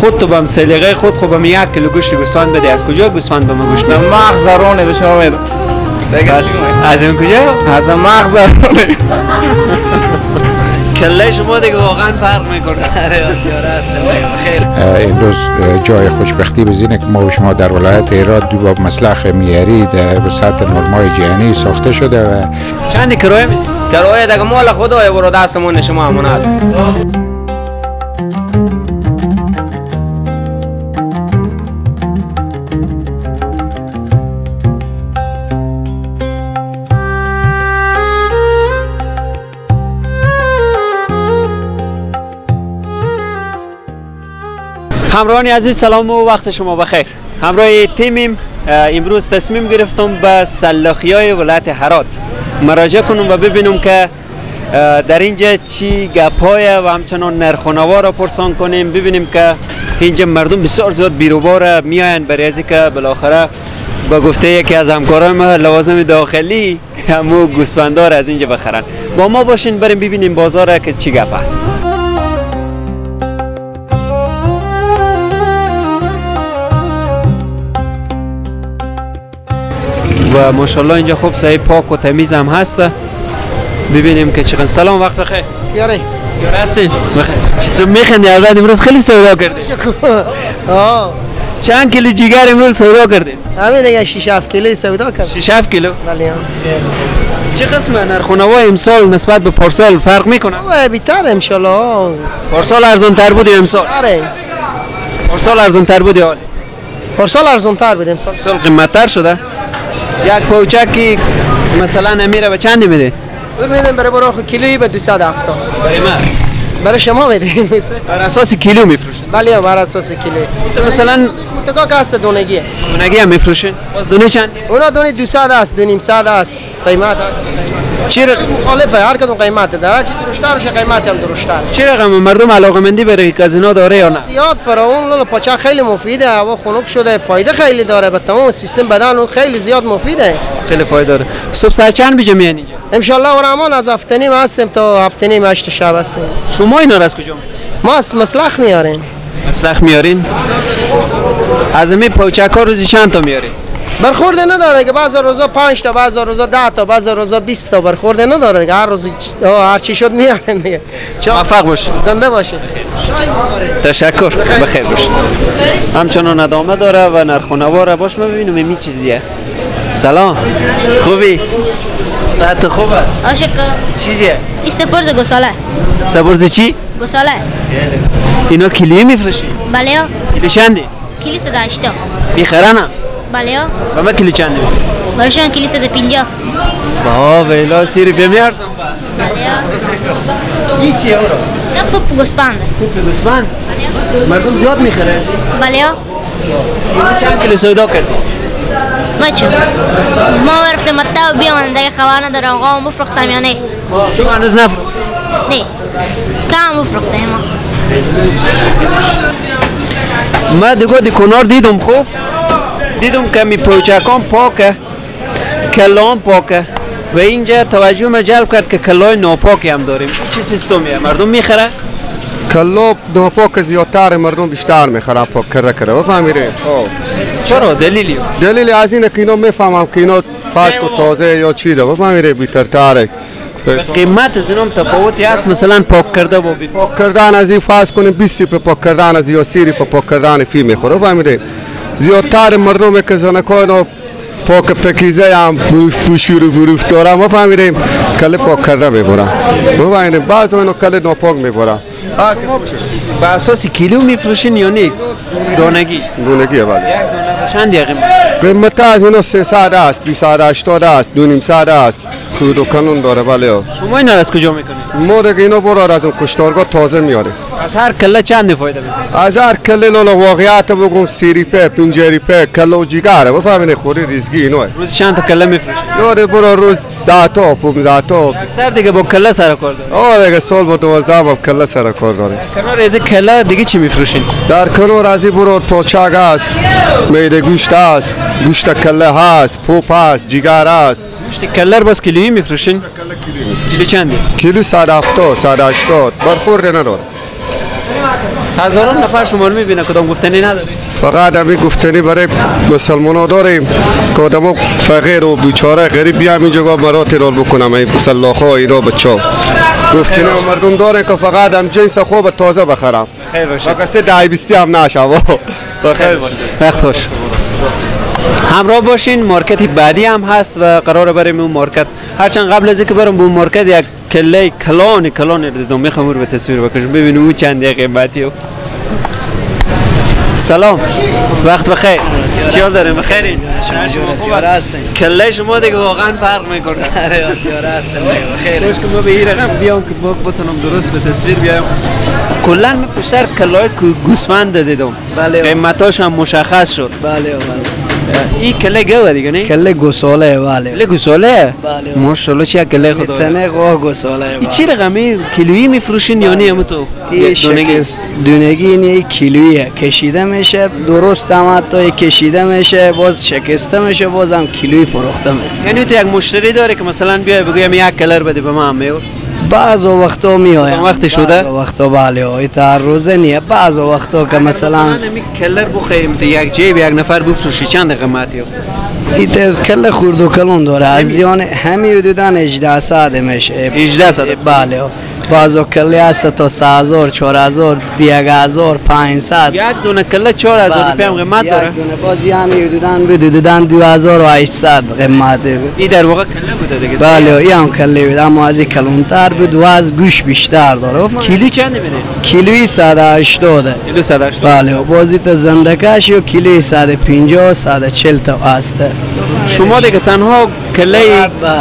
خود تو بهم سلیقه خود خب بهم 1 کیلو گوشت گوسفند بده. از کجا گوسفند به ما گوشت میده؟ مغز رونه به شما میده. بس از این کجا؟ از مغز رونه. کله شما دیگه واقعا فرق میکنه. امروز جای خوشبختی بزینه که ما و شما در ولایت هرات دو باب مسلخ میاری در سطح نرمای جهانی ساخته شده و چند کرایه میدی؟ کرایه دیگه مال خدای برو دستمون شما امانت. همراهان عزیز سلام و وقت شما بخیر. همراه تیمیم امروز تصمیم گرفتم به سلاخیای ولایت هرات مراجعه کنم و ببینم که در اینجا چی گپای و همچنان نرخ و نوا را پرسان کنیم، ببینیم که اینجا مردم بسیار زیاد بیروبار میآیند برای از که بالاخره با گفته یکی از همکاران ما لوازم داخلی همو گوسفندار از اینجا بخرن. با ما باشین بریم ببینیم بازار که چی گپ است. و ماشاءالله اینجا خوب صحیح پاک و تمیز هم هست. ببینیم که چقدر. سلام، وقت بخیر. یاره یاره هستین؟ بخیر. چطور میخندی؟ البته امروز خیلی سودا کردی. چند کیلو جگر امروز سودا کردین؟ همین دیگه 6 7 کیلو سودا کردیم. 6 7 کیلو؟ بله. چه قسم نرخ و نوا امسال نسبت به پارسال فرق میکنه؟ بیشتر ان شاء الله. پارسال ارزان تر بود امسال؟ آره. پارسال ارزان تر بود یا؟ پارسال ارزان تر بود، امسال سال قیمت تر شده. یک پوچکی مثلا امیره به چند میده؟ میدم برای برای کیلویی به 270. برای من؟ برای شما میدیم. بر اساس کیلو میفروشین؟ بله بر اساس کیلو. تو مثلا خورتکا که هست دونگیه. دونگی هم میفروشین؟ باز دونه چند؟ اونا دونه 200 است، 250 است. قیمت چی رقم مخالفه، هر کدوم قیمت داره. هر چی درشتر باشه قیمت هم درشتر. چی رقم مردم علاقه‌مندی برای کازینا داره یا نه؟ زیاد فراوان. لالا پاچه خیلی مفیده، هوا خنک شده، فایده خیلی داره به تمام سیستم بدن، اون خیلی زیاد مفیده. خیلی فایده داره. صبح ساعت چند بجه میان اینجا؟ ان شاء الله ورحمان از 7:30 هستیم تا 7:30 8 شب هستیم. شما اینا رو از کجا میارین؟ ما از مسلخ میاریم. مسلخ میارین؟ از این پوچک‌ها روزی چند تا میارین؟ برخورده نداره که بعضی روزا 5 تا، بعضی روزا 10 تا، بعضی روزا 20 تا، برخورده نداره دیگه. هر روز هر چی شد میاریم دیگه. موفق باشید. زنده باشید. شای بخورید. تشکر. بخیر باشید. همچنان ادامه داره و نرخ و نوا را باش ما ببینیم این چیزیه. سلام. خوبی؟ صحت خوبه؟ آشکر. چیزیه؟ این سپرز گوساله. سپرز چی؟ گوساله. اینا کیلویی میفروشی؟ بله. کیلو چندی؟ کیلو 180. میخرن؟ بله. و ما کیلو چنده؟ برایشان کیلو 150. با ویلا 30 روپیه میارزم بس. بله. این چیه اورو؟ نه پوپ گوسفند. پوپ گوسفند؟ بله. مردم زیاد میخره؟ بله. چند کیلو سودا کردی؟ ما چه؟ ما رفتم مطب بیام دیگه خبر ندارم قام بفروختم یا نه. شما هنوز نفروخت؟ نه. کم بفروختم ما. ما دیگه دکانار دیدم، خوب دیدم که می پوچکان پاکه، کلام پاکه و اینجا توجه ما جلب کرد که کلای ناپاکی هم داریم. چه سیستمیه؟ مردم میخره؟ کلا ناپاک زیادتر مردم بیشتر میخره پاک کرده کرده بفهمیده. چرا؟ دلیلی؟ دلیل از اینه که اینا میفهمم که اینا فشک و تازه یا چیزه بفهمیده بیترتره. قیمت از اینم تفاوتی هست؟ مثلا پاک کرده با بی پاک کردن از این فرض کنیم 20 په پاک کردن از یا 30 په پاک کردن فی میخوره بفهمیده. زیادتر مردم که زنکان پاک پکیزه هم بروف پوشور و بروف دارم بفهمیدیم کله پاک کرده میبرن بفهمیدیم. بعض اینا کله ناپاک میبرن. به اساس کیلو میفروشین یا نه؟ دانگی؟ دانگی بله. یک دانه چند قیمت؟ قیمت از اینا 300 است، 280 است، 250 است. خود و کانون داره بله. شما اینا از کجا میکنید؟ ما دیگه اینا برار از اون کشتارگاه تازه میاره. از هر کله چند فایده میده؟ از هر کله لالا واقعیت بگم 30 روپیه 50 روپیه کله جیگره بفهمید خوری ریزگی اینو. روز چند تا کله میفروشید؟ یاره برا روز 10 تا 15 تا. سر دیگه با کله سر کار داره. آه دیگه سال با 12 با کله سر کار داره. کنار از کله دیگه چی میفروشین؟ در کنار از برا پاچک است، میده گوشت است، گوشت کله هست، پوپ هست، جیگر هست. گوشت کله باز کیلویی میفروشین؟ کیلو چنده؟ کیلو 170 180 برخورد نداره. هزاران نفر شما رو میبینه، کدام گفتنی نداری؟ فقط همین گفتنی برای مسلمان ها داریم که آدم فقیر و بیچاره غریب بیام اینجا مرا تلال بکنم، این سلاخ ها اینا بچا. گفتنی مردم داره که فقط هم جنس خوب تازه بخرم. خیر باشه. فقط 10 20 هم نشه. بخیر باشه. وقت خوش. همراه باشین، مارکت بعدی هم هست و قراره بریم اون مارکت. هرچند قبل از اینکه برم به اون مارکت یک کله کلان کلان دیدم، میخوام رو به تصویر بکشم ببینیم او چند قیمتی. سلام، وقت بخیر. چی حال داریم؟ بخیرین؟ شما خوب هستین؟ کله شما دیگه واقعا فرق میکنه. آره تیاره هستم بخیر. خوش که ما به این رقم بیام که ما بتونم درست به تصویر بیایم. کلا من بیشتر کلای گوسفند دیدم. بله. قیمتاش هم مشخص شد. بله بله. این کله گوه دیگه نه؟ کله گوساله. بله. کله گوساله؟ بله. ماشاءالله چه کله خدا. تنه قاه گوساله. این چی رقمی کیلویی میفروشین یا نه هم تو؟ دونگی اینه کیلوییه، کشیده میشه درست هم حتی کشیده میشه، باز شکسته میشه، باز هم کیلویی فروخته میشه. یعنی تو یک مشتری داره که مثلا بیای بگویم یک کلر بده به من هم میور؟ بعض وقتا میایم. وقتی شده؟ بعض وقتا بله، این هر روزه نیه. بعض وقتا که مثلا می کلر بخوایم تو یک جیب یک نفر بفروشی چند قیمتی؟ این کله خورد و کلون داره، از یان همین حدوداً 1800 میشه. 1800؟ بله. بعض کله هست تا 3000 4000 1500. یک دونه کله 4000 روپیه هم قیمت داره. یک دونه باز یعنی حدوداً حدوداً 2800 قیمت. این در واقع کله بوده دیگه. بله این هم کله بود، اما از این کلونتر بود و از گوش بیشتر داره. کیلو چند میده؟ کیلوی 180. کیلو 180. بله بازی تا زندگاش و کیلوی 150 140 تا است. شما دیگه تنها کله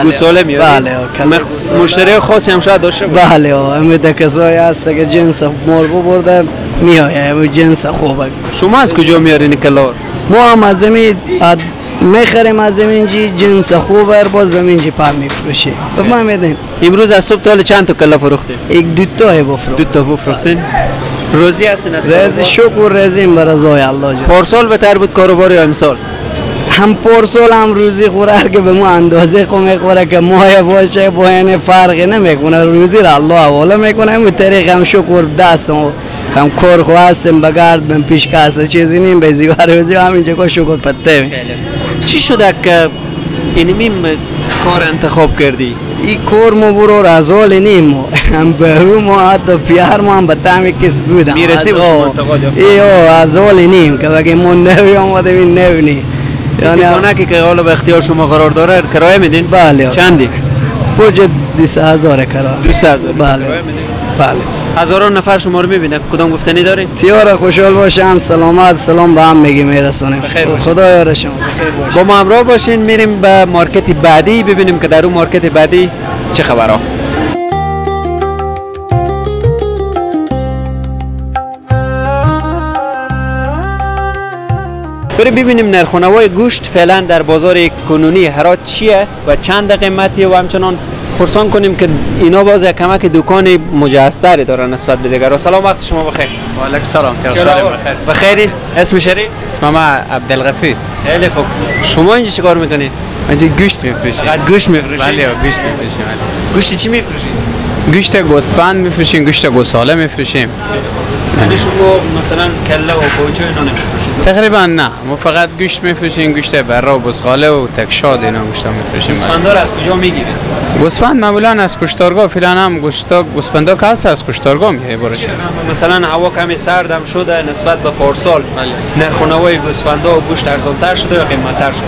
گوساله میارید؟ بله کله مشتری خاصی هم شاید داشته باشه. بله همه کسایی هست که جنس مرغ برده میایه، همه جنس خوبه. شما از کجا میارین کله؟ ما هم از زمین میخریم، از اینجی جنس خوبه باز به اینجی پر میفروشیم. ما میدیم. امروز از صبح تا حالا چند تا کله فروختیم؟ یک دو تا بفروختیم. دو تا بفروختین؟ روزی هستین از رضی شکر رضیم بر رضای الله جل. پارسال بهتر بود کاروبار یا امسال؟ هم پارسال هم روزی خوره که به ما اندازه خو میخوره که ماه باشه با این فرقی نمیکنه، روزی را الله حواله میکنه. همین طریق هم شکر دستم هم کار خو هستیم بگرد بم پیش کس چیزی نیم به زیور روزی همینجا که شکر پته. چی شده که اینمی کار انتخاب کردی؟ این کار ما برو رزال نیم هم به ما حتی پیار ما هم به تعمی کس بودم میرسی به شما انتقاد یافت؟ ایو ازال نیم که بگیم ما نوی آمده این نوی نیم. یعنی دکانکی که حالا به اختیار شما قرار داره کرایه میدین؟ بله. چندی؟ پوج 20,000 کرایه. 20,000. بله. بله. هزاران نفر شما رو میبینه، کدام گفتنی دارین؟ تیار خوشحال باشن، سلامت، سلام به هم میگیم میرسونیم. خدا یار شما. با ما همراه باشین، میریم به مارکت بعدی ببینیم که در اون مارکت بعدی چه خبرها. بریم ببینیم نرخ و نوای گوشت فعلا در بازار کنونی هرات چیه و چند قیمتیه و همچنان پرسان کنیم که اینا باز یک کمک دکان مجهزتری دارن نسبت به دیگران. سلام، وقت شما بخیر. و علیکم سلام. بخیری؟ اسم شریف؟ اسم ما عبدالغفیر. خیلی خوب. شما اینجا چیکار میکنید؟ اینجا گوشت میفروشیم. فقط گوشت میفروشید؟ بله گوشت میفروشیم. گوشت چی میفروشید؟ گوشت گوسفند میفروشیم، گوشت گوساله میفروشیم. یعنی شما مثلا کله و پوچه اینا نمیفروشید؟ تقریبا نه، ما فقط گوشت میفروشیم، گوشت بره و بزغاله و تکشاد اینا گوشت میفروشیم. گوسفندا از کجا میگیرید؟ گوسفند معمولا از کشتارگاه، فعلا هم گوسفندا که هست از کشتارگاه میاد برش. مثلا هوا کمی سرد هم شده نسبت به پارسال، نرخ و نوای گوسفندا و گوشت ارزان‌تر شده یا قیمت‌تر شده؟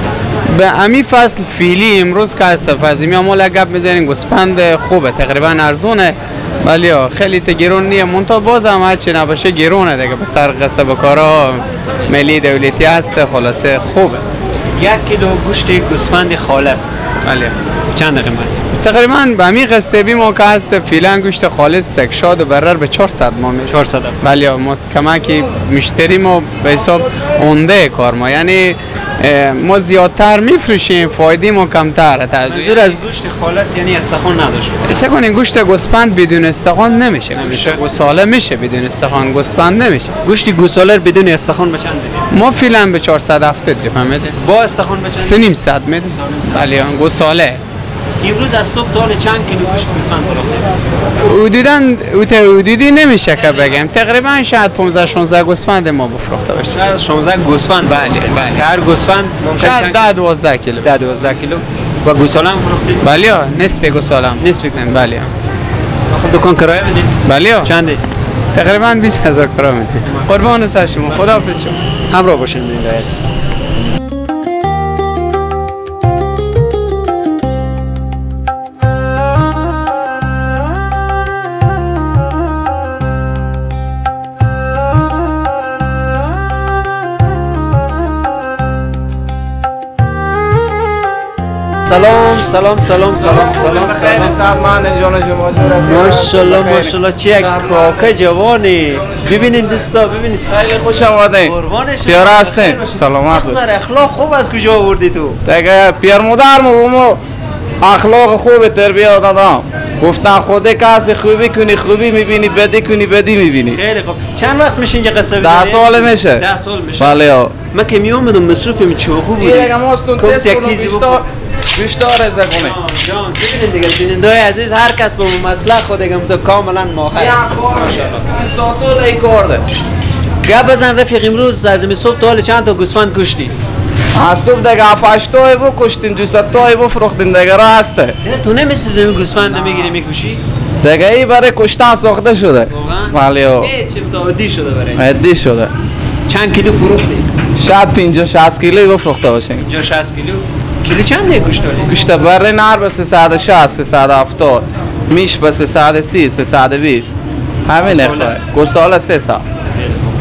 به امی فصل فعلی امروز که هست فصل می ما گپ میزنیم گوسفند خوبه، تقریبا ارزونه، ولی خیلی تا گرون نیه، منتها باز هم هرچی نباشه گرونه دیگه، به سر قصه به کارا ملی دولتی هست، خلاصه خوبه. یک کیلو گوشت گوسفند خالص بله چند قیمت؟ تقریبا به همین قصه بی ما که هست فعلا گوشت خالص تکشاد و برر به 400 ما میشه. 400. بله ما کمکی مشتری ما به حساب عمده کار ما، یعنی ما زیادتر میفروشیم فایده ما کمتر. منظور از گوشت خالص یعنی استخوان نداشته باشه. فکر کنین گوشت گوسفند بدون استخوان نمیشه، گوشت گوساله میشه بدون استخوان، گوسفند نمیشه. گوشت گوساله بدون استخوان به چند میدیم؟ ما فعلا به 470 فهمیدیم. با استخوان به چند؟ 350 میدیم. بله گوساله. امروز از صبح تا حال چند کیلو گوشت گوسفند فروختیم؟ حدوداً حدودی نمیشه که بگم، تقریبا شاید 15 16 گوسفند ما بفروخته باشه. شاید 16 گوسفند. بله بله. هر گوسفند ممکن شاید 10 12 کیلو. 10 12 کیلو. و گوساله هم فروختید؟ بله، نصف گوساله. نصف گوساله. بله. آخه دکان کرایه میدید؟ بله. چنده؟ تقریبا 20,000 کرایه میدید. قربان سر شما، خداحافظ شما. همراه باشین بیننده عزیز. سلام سلام سلام سلام سلام سلام. ماشاءالله ماشاءالله، چه یک کاکه جوانی. ببینین دوستا، ببینین. خیلی خوش آمدین. قربان شما. پیار هستین. سلامت باشین. اخلاق خوب از کجا آوردی تو؟ دیگه پیر مادر مو اخلاق خوب تربیت دادم. گفتن خود کسی خوبی کنی خوبی میبینی، بدی کنی بدی میبینی. خیلی خوب. چند وقت میشه اینجا قصه 10 سال میشه. 10 سال میشه. بله. من که میومدم مصروفم چاقو بودی. دیگه ما استون تست کنم بیشتر از کنه. جان ببینید دیگه بیننده‌های عزیز، هر کس به مسلک خود دیگه تو کاملا ماهر. ماشاءالله. ساتور ای کارده. گپ بزن رفیق، امروز از این صبح تا حال چند تا گوسفند کشتی؟ از صبح دیگه 7 8 تا بکشتیم، 200 تا بفروختیم دیگه راسته. دل تو نمیسوزه این گوسفند نمیگیری میکشی؟ دیگه ای برای کشتن ساخته شده. واقعا؟ بله. چه عادی شده برای. عادی شده. چند کیلو فروختی؟ شاید 50 60 کیلو بفروخته باشیم. 50 60 کیلو؟ کیلو چنده گوشت داری؟ گوشت بره نر به 360 370، میش به 330 320. همین اخلاق. گوساله 300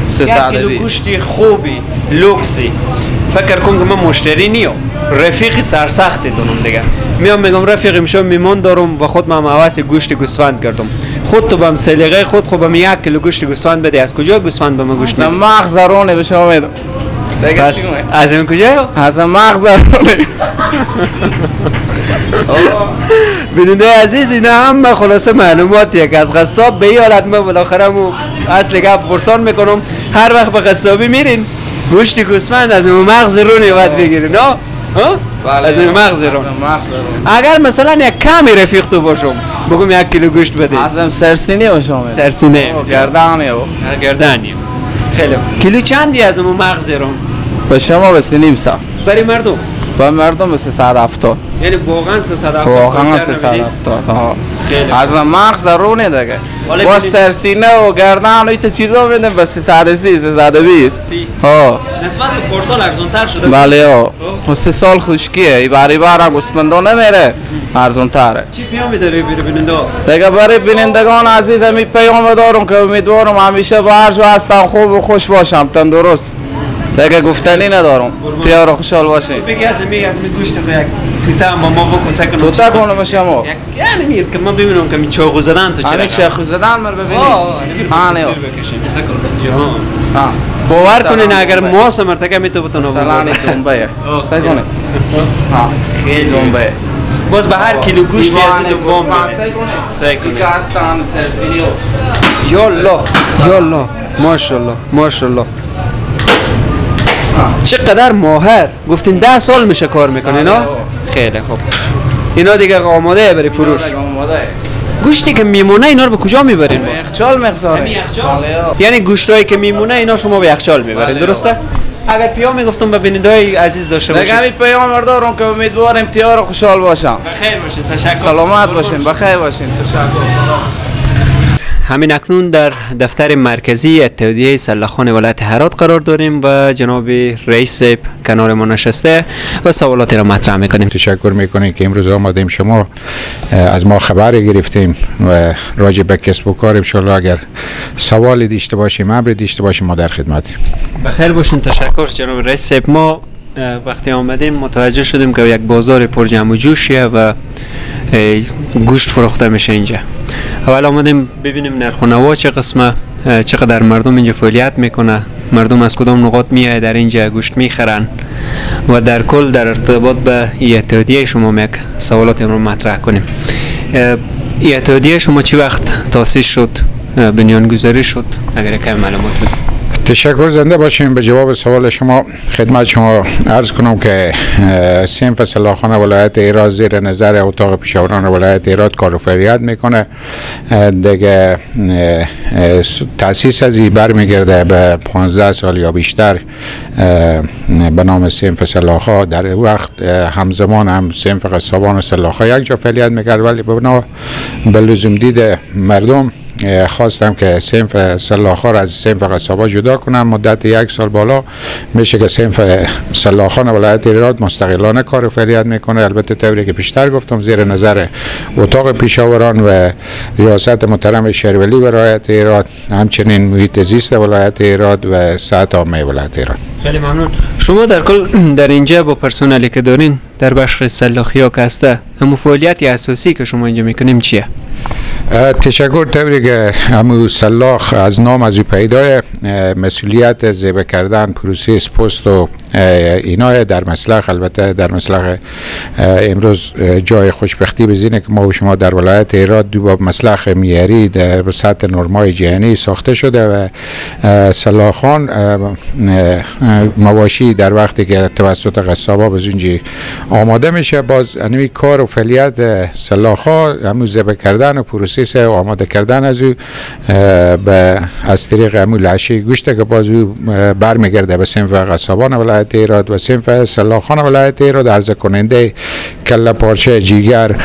320. کیلو گوشتی خوبی لوکسی. فکر کن که من مشتری نیم، رفیقی سرسختی دونم دیگه. میام میگم رفیقی میشم میمان دارم و خود من هوس گوشت گوسفند کردم. خود تو بهم سلیقه خود خب بهم 1 کیلو گوشت گوسفند بده. از کجا گوسفند به من گوشت میدی؟ مغز رونه به شما میدم. پس از این کجا؟ از مغز رونه. بیننده عزیز، اینا هم خلاصه معلوماتیه که از قصاب به این حالت ما بالاخره مو اصل گپ پرسان میکنم. هر وقت به قصابی میرین گوشت گوسفند از اون مغز رونه باید بگیرین. نه؟ از این مغز رون. اگر مثلا یک کمی رفیق تو باشم بگم 1 کیلو گوشت بده، ازم سرسینی باشم. سرسینه گردنی گردنی. خیلی کیلو چندی از اون مغز رون؟ به شما به 3.5 برای مردم. به مردم به 370. یعنی واقعا 370؟ واقعا 370. از مغز رونه دیگه. با سرسینه و گردن و ایت چیزا میدیم به 330 320. ها نسبت به پارسال ارزان‌تر شده. بله ها. 3 سال خشکیه، ای برای بار گوسفندا نمیره، ارزان‌تره. چی پیامی داری برای بیننده؟ دیگه برای بینندگان عزیز می پیام دارم که امیدوارم همیشه به هر جا هستم خوب و خوش باشم، تندرست. دیگه گفتنی ندارم. تیار خوشحال باشین. بگی از می از می گوشت خو یک توته هم با ما بکن سکنم. توته کنم شما. یعنی میر که ما ببینم که می چاقو زدن تو چرا. همین چاقو زدن مر ببینی. ها نه. باور کنین اگر ما سمرتکه می تو بتونم. مثلا دنبه. سعی کنه. ها خیلی دنبه. باز به هر کیلو گوشت از دو بام سعی کنه. یا الله یا الله ماشاءالله ماشاءالله. چقدر ماهر. گفتین 10 سال میشه کار میکنه نه؟ خیلی خوب. اینا دیگه آماده برای فروش. گوشتی که میمونه اینا رو به کجا میبرین؟ یخچال میگذارین. یعنی گوشتایی که میمونه اینا شما به یخچال میبرین، درسته؟ اگر پیام میگفتم به بیننده‌های عزیز داشته باشید. دیگه پیام دارم که امیدواریم تیار خوشحال باشم. بخیر باشین، تشکر. سلامت باشین، بخیر باشین، تشکر. همین اکنون در دفتر مرکزی اتحادیه سلاخان ولایت هرات قرار داریم و جناب رئیس کنار ما نشسته و سوالاتی را مطرح میکنیم. تشکر میکنیم که امروز آمدیم، شما از ما خبر گرفتیم و راجع به کسب و کار. ان شاءالله اگر سوالی داشته باشیم، امری داشته باشیم، ما در خدمتیم. بخیر باشین. تشکر جناب رئیس. ما وقتی آمدیم متوجه شدیم که یک بازار پر جمع و جوشیه و گوشت فروخته میشه اینجا. اول آمدیم ببینیم نرخ و نوا چه قسمه، چقدر مردم اینجا فعالیت میکنه، مردم از کدام نقاط میای در اینجا گوشت میخرن و در کل در ارتباط به اتحادیه شما یک سوالات رو مطرح کنیم. اتحادیه شما چی وقت تاسیس شد، بنیانگذاری شد؟ اگر کمی معلومات بدید. تشکر، زنده باشیم. به جواب سوال شما خدمت شما عرض کنم که صنف سلاخان ولایت هرات زیر نظر اتاق پیشاوران ولایت هرات کار و فعالیت میکنه. دیگه تاسیس از این برمیگرده به 15 سال یا بیشتر به نام صنف سلاخا. در وقت همزمان هم صنف قصابان و سلاخا یک جا فعالیت میکرد، ولی به لزوم دید مردم خواستم که صنف سلاخا را از صنف قصابا جدا کنم. مدت یک سال بالا میشه که صنف سلاخان ولایت هرات مستقلانه کار و فعالیت میکنه. البته طوری که پیشتر گفتم زیر نظر اتاق پیشاوران و ریاست محترم شهرولی ولایت هرات، همچنین محیط زیست ولایت هرات و صحت عامه ولایت هرات. خیلی ممنون. شما در کل در اینجا با پرسنلی که دارین در بخش سلاخی ها که هسته، همون فعالیت اساسی که شما اینجا میکنیم چیه؟ تشکر. طوری که همون سلاخ از نام از او پیدای مسئولیت ذبح کردن، process پوست و اینا در مسلخ. البته در مسلخ امروز جای خوشبختی بزینه که ما و شما در ولایت هرات دو باب مسلخ میاری در سطح نرمای جهانی ساخته شده و سلاخان مواشی در وقتی که توسط قصابا به اونجی آماده میشه، باز انوی کار و فعالیت سلاخا همون ذبح کردن و process آماده کردن از او به از طریق همون لحشه گوشت که باز او برمیگرده به صنف قصابان ولایت هرات و صنف سلاخان ولایت هرات عرضه کننده کله پارچه، جیگر،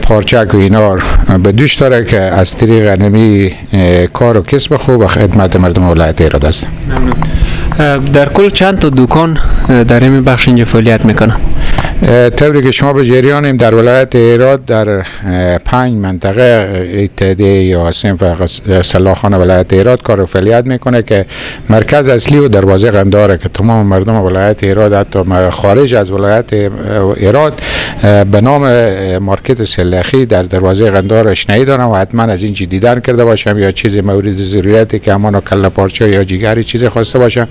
پارچک و اینا به دوش داره که از طریق نمی کار و کسب خوب و خدمت مردم ولایت هرات است. ممنون. در کل چند تا دکان در این بخش اینجا فعالیت میکنه؟ طوری که شما به جریانیم در ولایت هرات در 5 منطقه اتحادیه یا صنف سلاخان ولایت هرات کار و فعالیت میکنه که مرکز اصلی و دروازه قندهاره که تمام مردم ولایت هرات حتی خارج از ولایت هرات به نام مارکت سلاخی در دروازه قندهار آشنایی دارن و حتما از این دیدن کرده باشم یا چیز مورد ضرورتی که همانا کله پارچه یا جیگری چیز خواسته باشم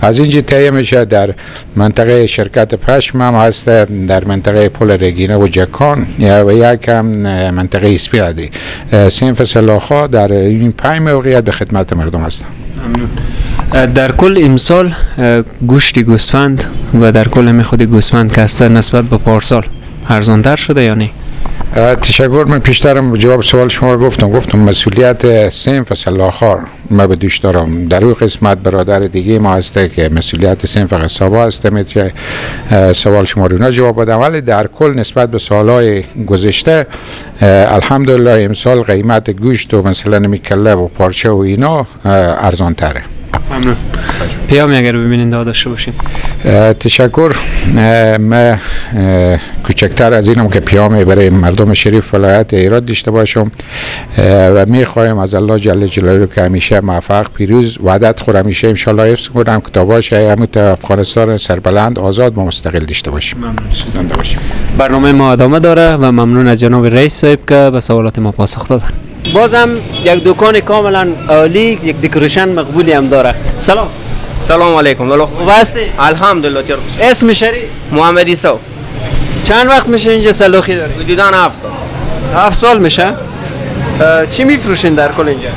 از اینجا تهیه میشه. در منطقه شرکت پشم هم هست، در منطقه پل رگینه و جکان و یک هم منطقه اسپیادی. صنف سلاخا در این 5 موقعیت به خدمت مردم هستند. ممنون. در کل امسال گوشت گوسفند و در کل می خود گوسفند که هست نسبت به پارسال ارزان‌تر شده یا نه؟ تشکر. من پیشترم جواب سوال شما رو گفتم مسئولیت صنف سلاخار ما به دوش دارم. در اون قسمت برادر دیگه ما هسته که مسئولیت صنف قصابا هسته، میتونه سوال شما رو جواب بدم. ولی در کل نسبت به سالهای گذشته الحمدلله امسال قیمت گوشت و مثلا میکله و پارچه و اینا ارزان تره. ممنون. پیامی اگر ببینین داشته باشین. تشکر. من کوچکتر از اینم که پیامی برای مردم شریف ولایت هرات داشته باشم و میخوایم از الله جل جلاله که همیشه موفق، پیروز، وحدت خور همیشه انشالله حفظ کنم که تا باشه همون تا افغانستان سربلند، آزاد و مستقل داشته باشیم. ممنون. باشیم. برنامه ما ادامه داره و ممنون از جناب رئیس صاحب که به سوالات ما پاسخ دادن. بازم یک دکان کاملا عالی، یک decoration مقبولی هم داره. سلام. سلام علیکم. خوب هستی؟ الحمدلله. اسم شری؟ محمد عیسی. چند وقت میشه اینجا سلاخی داری؟ حدودا 7 سال. 7 سال میشه؟ چی میفروشین در کل اینجا؟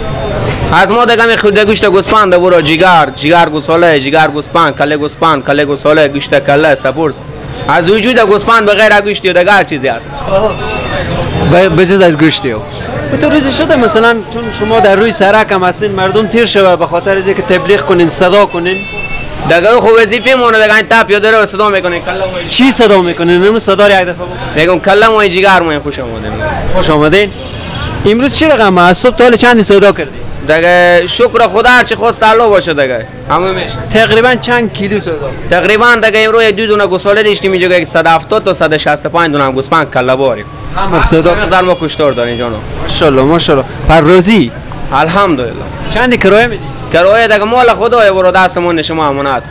از ما دیگه میخورده گوشت گوسفند برو، جیگر، جیگر گوساله، جیگر گوسفند، کله گوسفند، کله گوساله، گوشت کله، سپورس. از وجود گوسفند بغیر گوشت دیگه هر چیزی هست. بجز از گوشت او. تو روز شده مثلا چون شما در روی سرک هم هستین مردم تیر شوه به خاطر از اینکه تبلیغ کنین صدا کنین؟ دیگه خب وظیفه مونه دیگه، این تاپ یاد رو صدا میکنین کله مو. چی صدا میکنین؟ اون صدا رو یک دفعه میگم کله مو جیگر مو. خوش آمدین. خوش آمدین. امروز چی رقم از صبح تا حالا چند صدا کردی؟ دیگه شکر خدا هر چی خواست الله باشه دیگه همون میشه. تقریبا چند کیلو صدا؟ تقریبا دیگه امروز دو دونه گوساله داشتیم اینجا که 170 تا 165 دونه گوسفند کله باریم. هم صدا زر ما کشتار داریم جانو. ماشاءالله ماشاءالله. پر روزی الحمدلله. چند کرایه میدی؟ کرایه دیگه مال خدای برو دستمون شما امانت.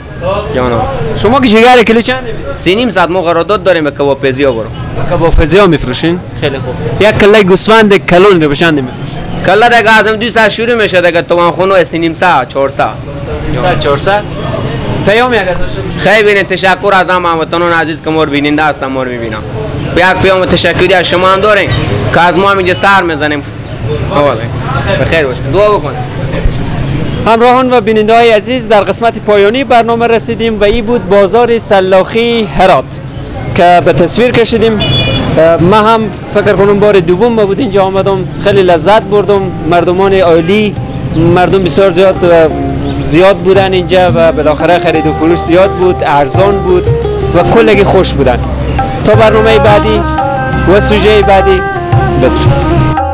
جانو شما که جگر کیلو چند میدی؟ 3.5 ما قرارداد داریم به کباب پزیا برو. کباب پزیا میفروشین؟ خیلی خوب. یک کله گوسفند کلون رو به چند میفروشین؟ کله دیگه ازم 200 شروع میشه دیگه تو خونه 3.5 400 400. پیامی اگر داشته باشید. خیلی بینید. تشکر از هم هموطنان عزیز که ما رو بیننده هستن ما رو میبینم. یک پیام تشکری از شما هم داریم که از ما هم اینجا سر میزنیم. بخیر باشه. دعا بکنید. همراهان و بیننده های عزیز، در قسمت پایانی برنامه رسیدیم و این بود بازار سلاخی هرات که به تصویر کشیدیم. من هم فکر کنم بار دوم ما بود اینجا آمدم، خیلی لذت بردم. مردمان عالی، مردم بسیار زیاد بودن اینجا و بالاخره خرید و فروش زیاد بود، ارزان بود و کلگی خوش بودن. تا برنامه بعدی و سوژه بعدی، بدرود.